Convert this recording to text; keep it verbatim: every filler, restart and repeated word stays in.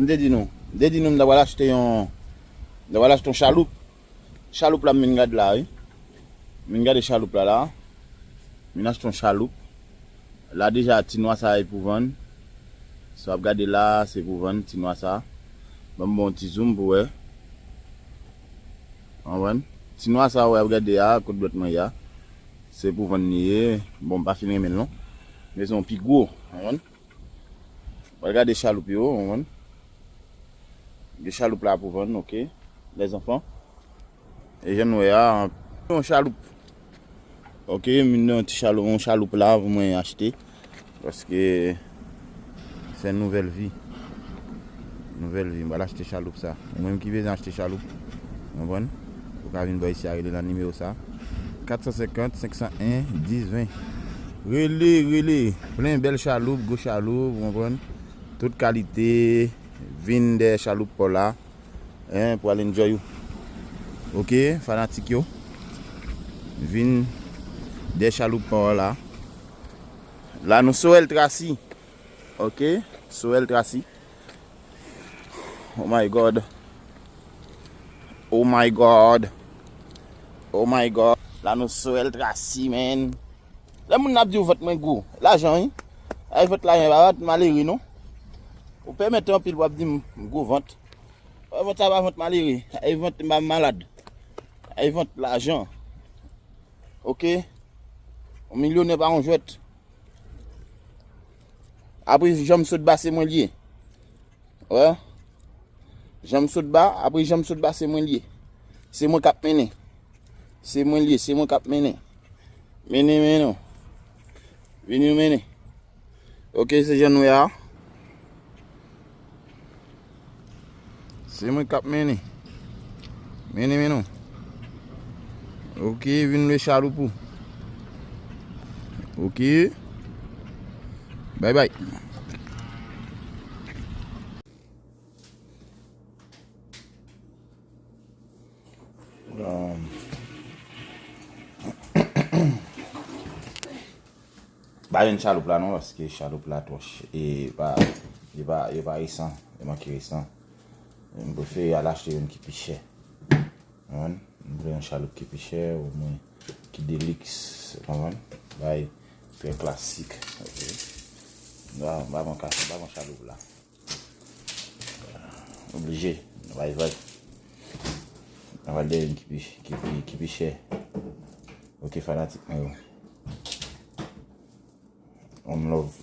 M te di nou, m te di nou m ta pral achte yon, m ta pral achte yon chaloup. Chaloup la m vin gade la, wi. M vin gade chaloup la la. M vin achte yon chaloup. La deja ti nwa sa e pou vann. Sa w ap gade la, se pou vann, ti nwa sa. Ban m ba w yon ti zoom pou wè. Konprann? Ti nwa sa w ap gade a, kot dwèt mwen ye a. Se pou vann li ye. Bon, m pa fin renmen l non. Men se yon pi gwo. Konprann? W al gade chaloup yo, konprann? Gen chaloup la pou vann, ok. Lèzanfan. E jan nou wè a, yon chaloup. Ok, m nan yon ti chaloup, yon chaloup la pou mwen achte. Paske se nouvèl vi. Nouvèl vi, m pral achte chaloup sa. Ou menm ki bezwen achte chaloup, konprann? Ou ka vin bò isi a, rele nan nimewo sa. Kat san senkant, senk san en, dis ven. Rele, rele. Plen bèl chaloup, gwo chaloup, konprann? Tout kalite, vin dèyè chaloup pa w la, en, pou al enjoy ou. Ok, fanatik yo. Vin dèyè chaloup pa w la. La nou Sorel Tracy. Ok, Sorel Tracy. Oh my God. Oh my God. Oh my God. La nou Sorel Tracy, man. Lè moun ap di w vant mwen gwo, lajan, wi. Ay vant lajan, pa vant malere, non. Ou pèmèt anpil pou ap di m gwo vant. Ay vant sa pa vant malere. Ay vant m pa malad. Ay vant lajan. Ok? Yon milyonè pa yon jwèt. Apre, jan m sot ba, se mwen l ye. Wè. Jan m sot ba, apre jan m sot ba, se mwen l ye. Se mwen k ap mennen. Se mwen l ye, se mwen k ap mennen. Mennen, mennen. Vini, mennen. Ok, se jan nou ye a. Se mwen k ap mennen. Mennen, mennen. Ok, vin lwe chaloup ou. Ok. Bye bye. Um, pa jwenn chaloup la non, paske chaloup la twò ch-, e pa, e pa, e pa resan, e manke resan. M prefere al achte youn ki pi chè. Konprann? M vle yon chaloup ki pi chè, omwen ki deliks, konprann? Bay trè klasik. Ok. Ba, ba mwen ka, ba mwen chaloup la. Oblije, nou bay vag. N ap al dèyè youn ki pi, ki pi, ki pi chè. Ok, fanatik mwen yo. One love.